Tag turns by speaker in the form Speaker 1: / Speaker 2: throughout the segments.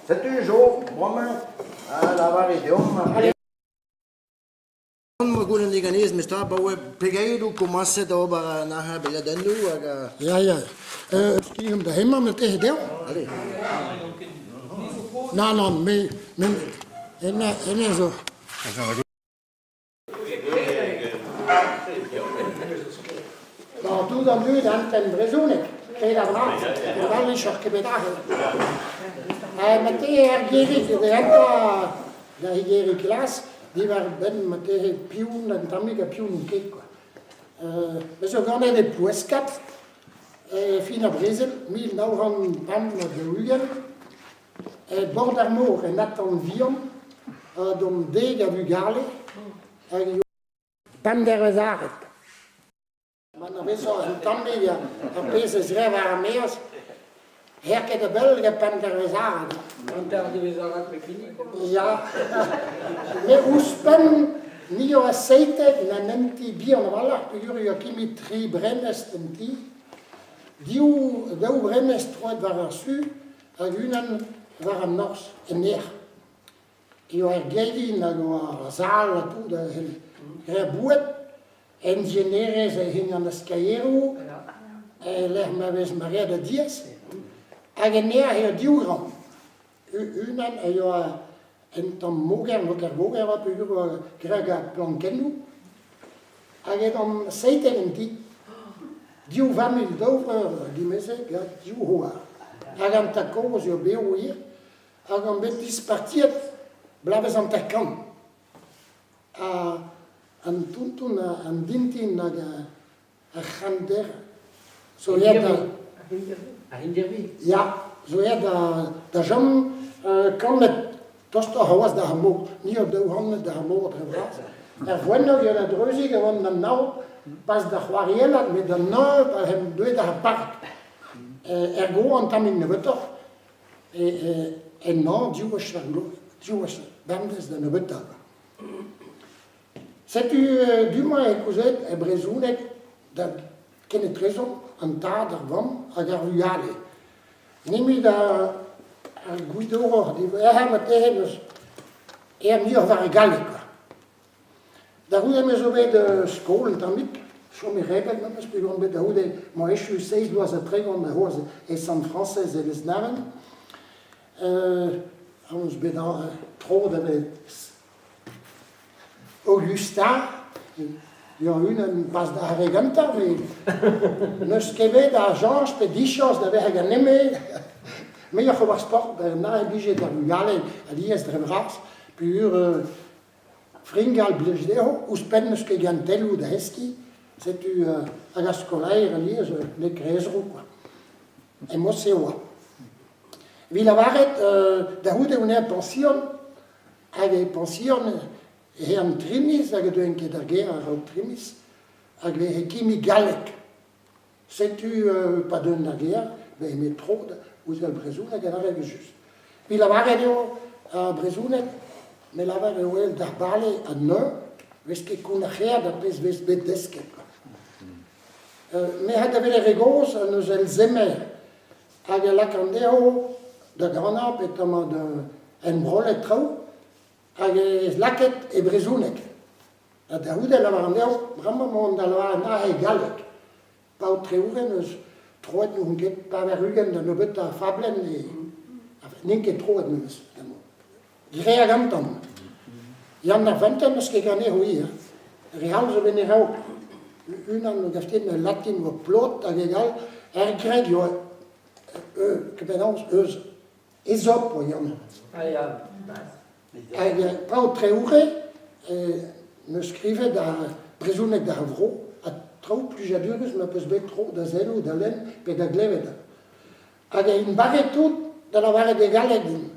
Speaker 1: Setu Jo, bremañ a lavare deomp ar Ma goulenn diganez, mestra, abaoe pegeit out komañset da ober an arc'habelladennoù hag...
Speaker 2: Ya, ya. Skiomp da hemañ marteze dezhañ.
Speaker 1: Allez.
Speaker 2: Nann, nann, me, me, hemañ, hemañ zo... Bon, tout an dud anten brezhoneg, ket a vras, evel-just ket bet aze. Marteze er gerig e vez da higeriñ klas diwar-benn marteze piv un tammig ha piv n'on ket kwa. Me zo ganet e Ploueskad e fin ar brezel 1945 e bord ar mor en atant vihan ha d'hon dek a vugale hag pemp dervezh aret. Ma anavezoc'h un tammig ar pezh ez rae war ar maez, n'eo ket a-bell gant pemp dervezh arat.
Speaker 3: Hanter devezh arat pep hini.
Speaker 2: Ya, met ouzhpenn ni a oa 17 en un ti bihan a-walc'h peogwir e oa nemet tri brenestr en ti. Div, daou brenestr troet war ar su hag unan war an norzh, en nec'h. E oa ar gegin hag oa ar sal ha tout, graet boued. Enjenerezh eo hini an askaeroù, e-lec'h ma vez maread a diaz. Hag en neac'h eo div gramm. Unan a yoa un tamm moger, n'eo ket moger avat peogwir e oa graet gant plankennoù. Hag edon 17 en ti. Div familh, daou vreur dimezet gant div c'hoar. Hag an tad-kozh eo bev ivez. Hag on bet dispartiet bloavezh 50. An tonton, an dintin hag ar c'hranter zo aet da...
Speaker 3: Ar c'hendervi?
Speaker 2: Ya, zo aet da chom kammed tostoc'h c'hoazh d'ar mor. Ni o daou c'hammed d'ar mor dre vras. Er Voennog eo da dreuzig e oan d'an nav, pas da c'hoariellat, met d'an neuñv pa em deuet d'ar park. Er gro an tammig nebeutoc'h. Ennañ div wech war div wech bemdez da nebeutañ. Setu du-mañ eo kaozeet e brezhoneg da kenetrezomp an tad, ar vamm hag ar vugale. Nemet ar gwidoroc'h diwezhañ marteze n'eus aet muioc'h war ar galleg kwa. Da c'houde me zo bet skol un tammig, chom e Rebel memes peogwir on bet da c'houde 'moa echu seizh vloaz ha 30 c'hoazh e Sant-Frañsez e Lesneven. Am eus bet tro da welet Augustin, ya unan pas d'ar re gentañ, met n'eus ket bet a chañs pe dichañs da vezañ ganin-me. Muioc'h ober sport, na e blije d'ar vugale alies dre vras, peogwir Fringal blij dezho, ouzhpenn n'eus ket gentelioù da zeskiñ, setu hag ar skolaer alies n'eo ket re zro kwa. E mod-se e oa. Evit lavaret da c'houde on aet pañsion, hag e pañsion eh an tri miz hag e deuen ket d'ar gêr a-raok tri miz, hag e veze kimi galleg. Setu pa deuen d'ar gêr, vehe met tro ouzh ar brezhoneg adarre evel-just. Evit lavaret eo ar brezhoneg, me lavar eo aet d'ar bale ha neuñv, 'vez ket kounac'heet ar pezh 'vez bet desket kwa. Me 'ha da welet re gozh ha neuze Elzemer hag a lak anezho da ganañ peotramant da enrollet traoù hag ez lakaet e brezhoneg. Ha da c'houde e lavar anezho, bremañ emaon da lavaret aze e galleg. Paotr-Treoure n'eus troet n'on ket 80 da nebeutañ ar fablenn n'int ket troet memes. Graet gantan. Yann ar Feunteun n'eus ket ganezho ivez. Re all zo bet en e raok. Unan o gav ket met latin oa plot hag egal. Er greg eo penaos eus Aesop oa Yann.
Speaker 3: Ah ya.
Speaker 2: Hag paotr-Treoure 'neus skrivet ar brezhoneg d'ar vro ha traoù plijadurus ma 'peus bet tro da sellout, da lenn pe da glevet. Hag int barrek tout da lavaret e galleg din.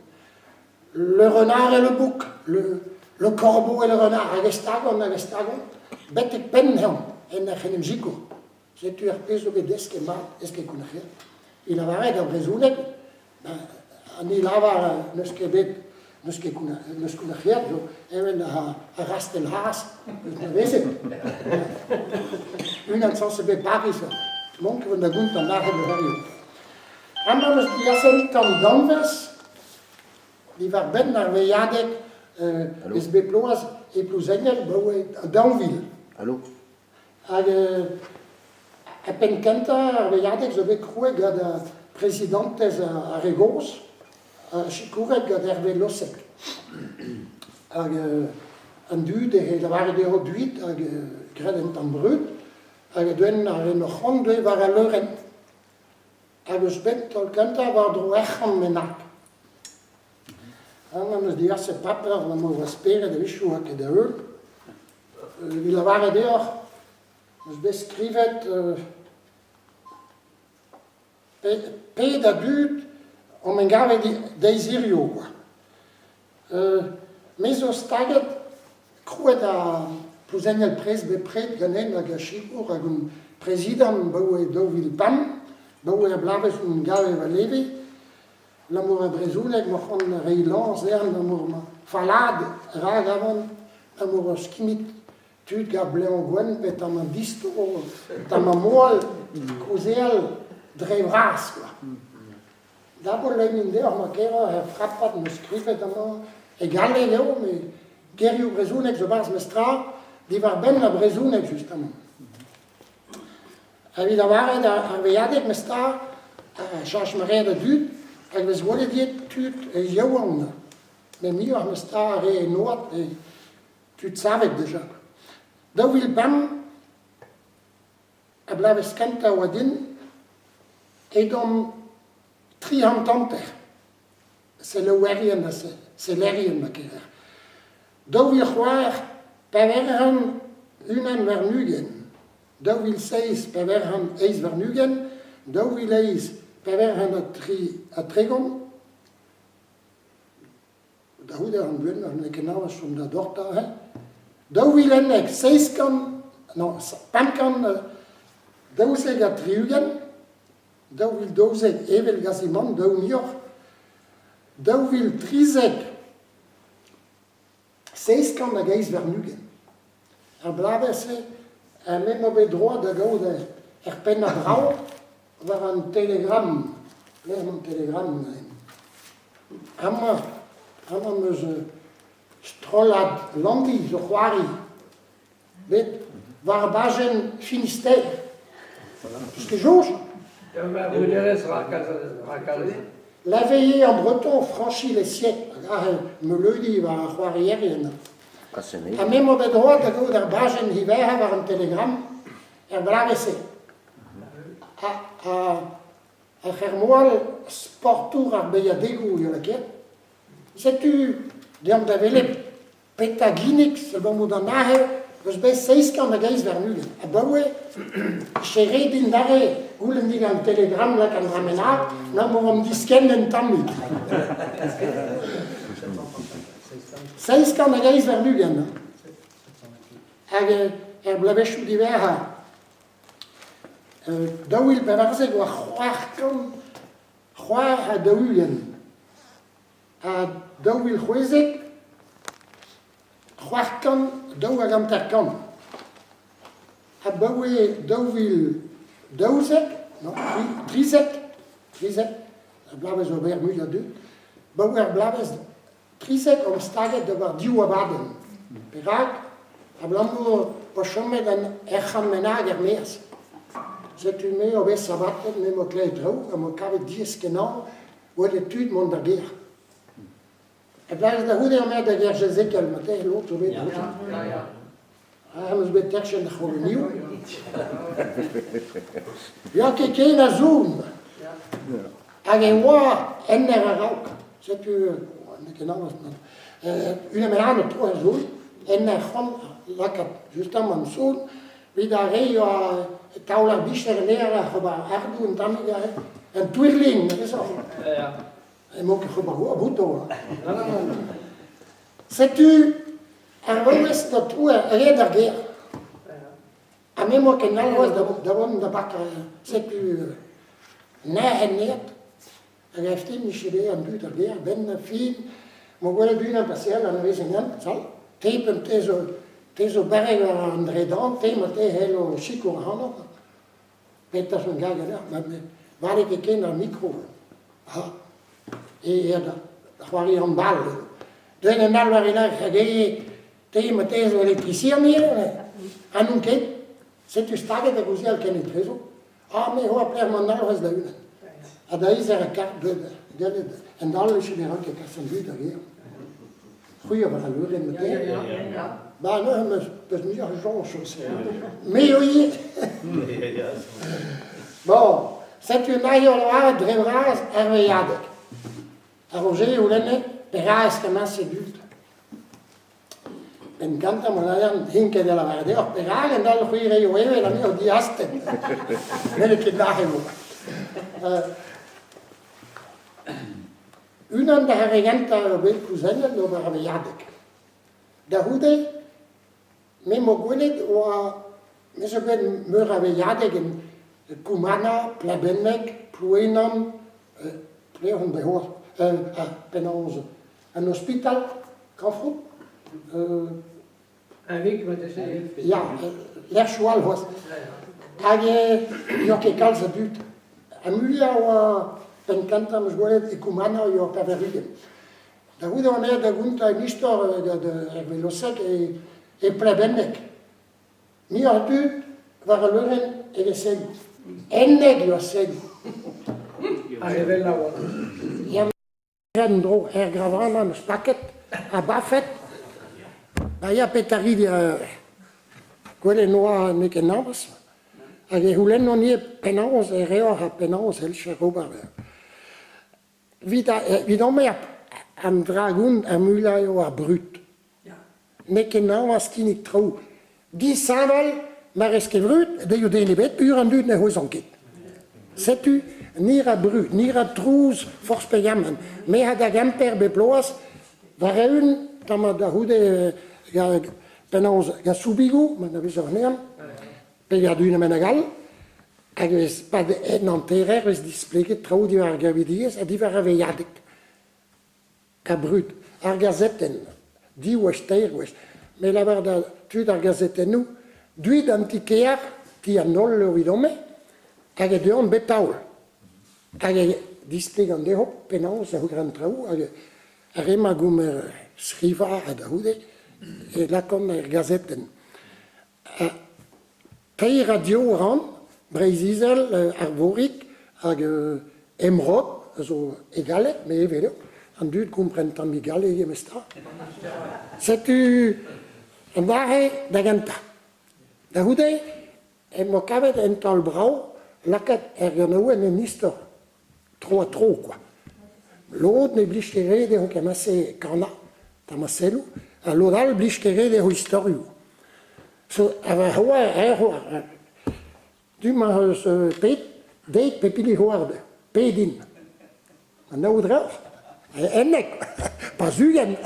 Speaker 2: Le renard et le bouc, le, le corbeau et le renard, hag e stagont, hag e stagont, betek penn dezhañ en ur en em sikour. Setu ar pezh zo bet desket mat, desket kounac'hiet. E lavaret ar brezhoneg, an ni lavar n'eus ket bet n'eus ket n'eus kounac'hiet zo evel ar rastell-c'hazh eus nevezet. Unan sañset bet Pariz, mont ket da gontañ nac'het levrioù. Amañ n'eus diasañ tamm danvez. Diwar-benn ar veilhadeg eus bep bloaz e Plouzeniel 'baoe 2000.
Speaker 1: Alo?
Speaker 2: Hag e penn-kentañ ar veilhadeg zo bet krouet gant prezidantez ar re gozh, sikouret gant Hervé Lossec. Hag an dud e lavare dezho duit hag graet un tamm brud hag e deuent ar re 'n o c'hoant deuet war al leurenn. Hag eus bet taol kentañ war-dro ur c'hant bennak. Amañ 'm eus degaset paper gant ma spered a-wechoù ha ket da heul. Evit lavaret deoc'h 'm eus bet skrivet pet a dud omp en gavet deiz hiziv kwa. Me zo staget, krouet ar Plouzeniel Prez bepred ganen hag a sikour hag on prezidant 'baoe 2005, 'baoe ar bloavezh on gavet va leve. Labour ar brezhoneg ma c'hoant reiñ lañs dezhañ, labour ma fallaat rak avant, labour ur skimit tud gant blev gwenn pe tamm an distro, tamm ar moal, kaozeal dre vras kwa. D'abord lennin deoc'h ma keroc'h er frapad 'm eus skrivet amañ, e galleg eo, met gerioù brezhonek zo 'barzh memestra, diwar-benn ar brezhoneg justement. Evit lavaret ar veilhadeg memestra, cheñch ma reer da dud, hag vez gwelet ivez tud yaouank, met muioc'h memestra ar re en oad, tud savet deja. 2005, ar bloavezh kentañ oa din, edomp 350 selaouerien ha sellerien ma kerer. 2006 421, 2007 428, 2008 433, Da c'houde an gwenn, n'eo ket nav chom da dortañ, hein. 2011, 700, non, 572, 2012 evel gazimant daou muioc'h, 2013, 728. Ar bloavezh-se, me 'm boa bet droad da gaout er pennad brav war an Telegram, lec'h an Telegram neuze. Amañ, amañ 'm eus strollad Landi zo c'hoari bet war bajenn Finistère. Peus ket soñj? La veillée en breton franchit les siècles hag aze meuleudi war ar c'hoarierien. Ha me 'm boa bet droad da gaout ar bajenn diwezhañ war an Telegram er bloavezh-se. Ha, ha Ar C'hermoal, sportour ar beilhadegoù eo lakaet. Setu deomp da welet petra ginnig abalamour d'an ahe eus bet 728. Abaoe serret int arre goulenn digant Telegram lak an dra bennak, na 'mo diskenn un tammig. 728. Hag er bloavezhioù diwezhañ 2014 oa 640 ha 2016 652. Abaoe 2012, non, 13, 13, ar bloavezh ober muiañ a dud, abaoe ar bloavezh 13 omp staget d'ober div abadenn. Perak? Abalamour oa chomet an ur c'hant bennak er-maez. Setu me o vez sabatet, me 'mo klevet traoù ha 'mo kavet diaes-kenañ gwelet tud mont d'ar gêr. E bloaz da c'houde emañ da gêr Jezekel, marteze lod zo bet. Ah, 'm eus bet terchenn ar c'holonioù. Ya ket ken a zoom. Hag e oa en er a-raok. Setu, n'eo ket anv, unan bennak o tro er zoom, en er c'hoant lakaat justement soun, evit ar re oa taol ar vicher en aer oc'h ober ardoù un tammig aze. Un twirling, ne vez Emañ ket ober bouto. Setu ar vaouez da touer aet d'ar gêr. Ha me 'moa ket alc'hwez da vont da bakañ. Setu nec'het net. Hag a fin 'nije bet an dud ar gêr 'benn ar fin 'moa gwelet unan paseal anavezen eñ, sal, te te zo te zo barrek war an dre-dan, te ma te c'hello sikour ac'hanoc'h. Petra zo ganeoc'h ma ne vale ket ken ar mikro. Ha e da. Da c'hoari handball eo. Deuet an all war e lerc'h hag eo te marteze zo elektrisian ivez, ha n'on ket. Setu staget da gaozeal kenetrezo. Ha me 'oa pelec'h 'mañ an alc'hwez da-unan. Ha da eizh eur ha kart deuet en all echu ne ran ket kas an dud da gêr. C'hwi a war al leurenn marteze? Ba neuze 'm eus peus muioc'h a soñj. Me eo ivez. Bon, setu un ail o lavaret dre vras er veilhadeg. Ar Roger a c'houlenne perak kement-se dud. Penn kentañ ma lavaran n'int ket da lavaret deoc'h perak en dal c'hwi reio evel ha me ho diastenn. N'eo ket nac'h e vo. Unan d'ar re gentañ eo bet kouzennet d'ober ar veilhadeg. Da c'houde, me 'mo gwelet oa me zo bet meur a veilhadeg en Koumana, Plabenneg, Plouenan, pelec'h on bet c'hoazh, penaos, an ospital, Krañfroud.
Speaker 3: Un vig marteze.
Speaker 2: Ya, lec'hioù all c'hoazh. Hag n'oa ket kalz a dud. Ha muiañ a oa penn kentañ 'm eus gwelet e Koumana e oa 80. Da c'houde on aet da gontañ un istor gant Hervé Lossec e Plebenneg. Muioc'h a dud war al leurenn eget selloù. 11 e oa selloù.
Speaker 3: Ar re wellañ oa.
Speaker 2: Ya, en-dro er gravana 'm eus paket ha bafet. Ba ya petra 'rit gwelet 'noa n'eo ket nañs. Hag e c'houlennont ivez penaos e reoc'h ha penaos e c'hellfec'h ober. Evidon-me an dragon ar muiañ eo ar brud. N'eo ket nañvas kinnig traoù disheñvel ma rez ket brud dezho den ebet peogwir an dud ne c'houezont ket. Setu ni 'ra brud, ni 'ra trouz forzh pegement. Me 'ha da Gemper bep bloaz war-eeun tamm da c'houde penaos gant soubigoù ma anavezoc'h anezhañ pe gant unan bennak all hag e vez pad un hanterer e vez displeget traoù diwar ar gavidigezh ha diwar ar veilhadeg. Ha brud ar gazetenn, div wech, teir wech. Me lavar da tud ar gazetennoù, duit an ti-kêr, ti an holl eo evidon-me, hag e deuont bep taol. Hag e displegan dezho penaos e vo an traoù hag ar re-mañ gomer skrivañ ha da c'houde e lakaont er gazetenn. Teir radio a ran, Breizh-Izel, Arvorig hag Emrod, a zo e galleg, me evel eo. An dud kompren tammig galleg memestra. Setu an dra-se da gentañ. Da c'houde em boa kavet un taol brav lakaat er ganaouenn en istor, tro-ha-tro kwa. Lod ne blij ket re dezho kement-se kanañ, tamaselloù, ha lod all blij ket re dezho istorioù. So, a du-mañ eus pet, dek pep hini c'hoar pedin. An daou draoù, ennek, pas 20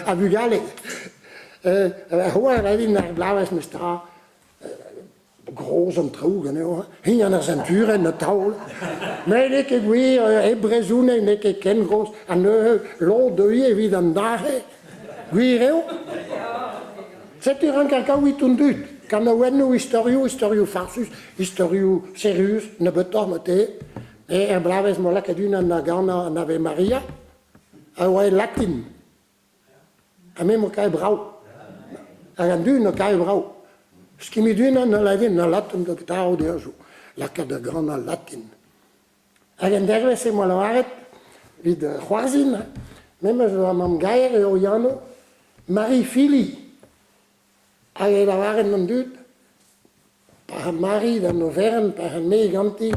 Speaker 2: a vugale. C'hoar a rin ar bloavezh mestra, gros an traoù ganeoc'h, hini an azenturenn atav. Met n'eo ket gwir, e brezhoneg n'eo ket ken gros, ha neuze lod ivez evit an dare. Gwir eo? Setu rank ar gaouit an dud. Kanaouennoù, istorioù, istorioù farsus, istorioù serius, nebeutoc'h marteze. Er bloavezh 'moa lakaet unan da ganañ an Ave Maria, a oa e latin. Ha me 'moa kavet brav. Hag an dud 'noa kavet brav. Skimit unan a latin, na latin da tarv dezho. Lakaat da ganañ latin. Hag en dervezh em boa lavaret, evit c'hoarzhin, memes va mamm-gaer eo Yanno, Marie Fili. Hag e lavaren d'an dud, pa Mari d'an oferenn, pa me ganti,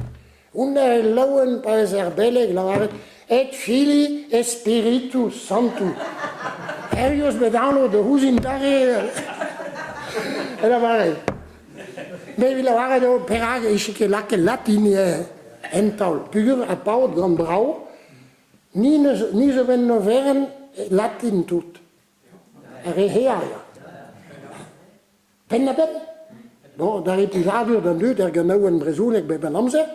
Speaker 2: on eo laouen pa vez ar beleg lavaret et fili et spiritu sanctu. Herioz bet anv da ouzhin dare e lavare. Met evit lavaret eo perak e ket lakaet latin en taol. Peogwir ar paotr gant brav, ni neus ni zo bet en oferenn latin tout. Ar re heal. Penn-da-benn. Bon, da plijadur d'an dud er ganaouenn brezhonek bep an amzer,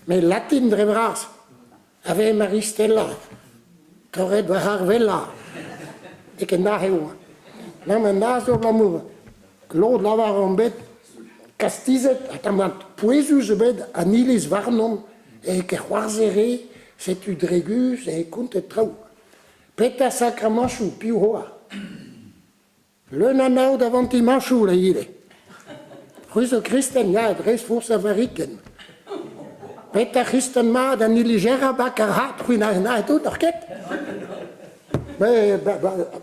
Speaker 2: met latin dre vras. Ave Maris Stella, torret war ar wellañ. N'eo ket nac'h eo. Nann, an naz zo abalamour lod lavar on bet kastizet ha tamm pouezus eo bet an iliz warnon e ket c'hoarzhe re, setu dre guzh e kontet traoù. Petra sakramañchoù, piv 'oar ? Leun an aod a vantimañchoù ivez. C'hwi zo kristen, ya, dreist forzh a varrikenn. Petra kristen mat an ilijerra bak ar c'had, c'hwi na tout, n'oc'h ket ?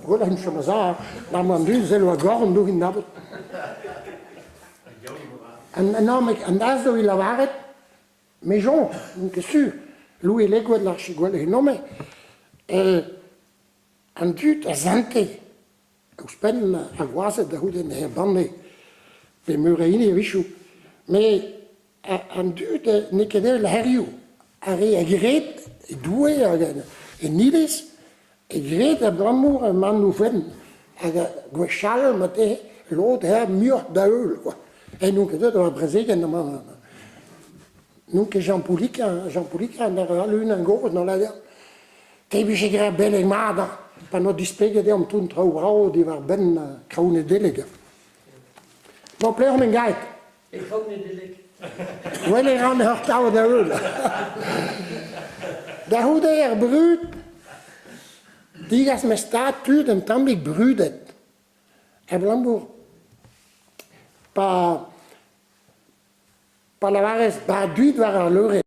Speaker 2: Gwelloc'h int chom a-sav, mar 'mañ an dud 'sello a-gorn dougin nabod. An azo e lavaret, me soñj, n'on ket sur, Louis Legoët lârfe gwelloc'h eno-me, an dud a sante ouzhpenn ar gwazed da c'houde ne banne pe meur a hini a-wechoù. Met an dud n'eo ket evel hiriv, ar re a gred e Doue hag en iliz e gred abalamour emañ o fenn hag gwechall marteze lod eo muioc'h da heul kwa. Ha n'on ket deuet war brezegenn amañ. N'on ket Jean Pouliquen, Jean Pouliquen a ra unan gozh n'on lâret Te 'vije graet beleg mat hañ, pa 'noa displeget deomp tout an traoù brav diwar-benn traoù Nedeleg. Bon, pelec'h on gaet?
Speaker 3: E traoù Nedeleg.
Speaker 2: Gwell e ran ur taol da heul. Da c'houde ar brud, degas ma stad tud un tammig brudet. Abalamour pa pa lavarez ba dud war ar leurenn.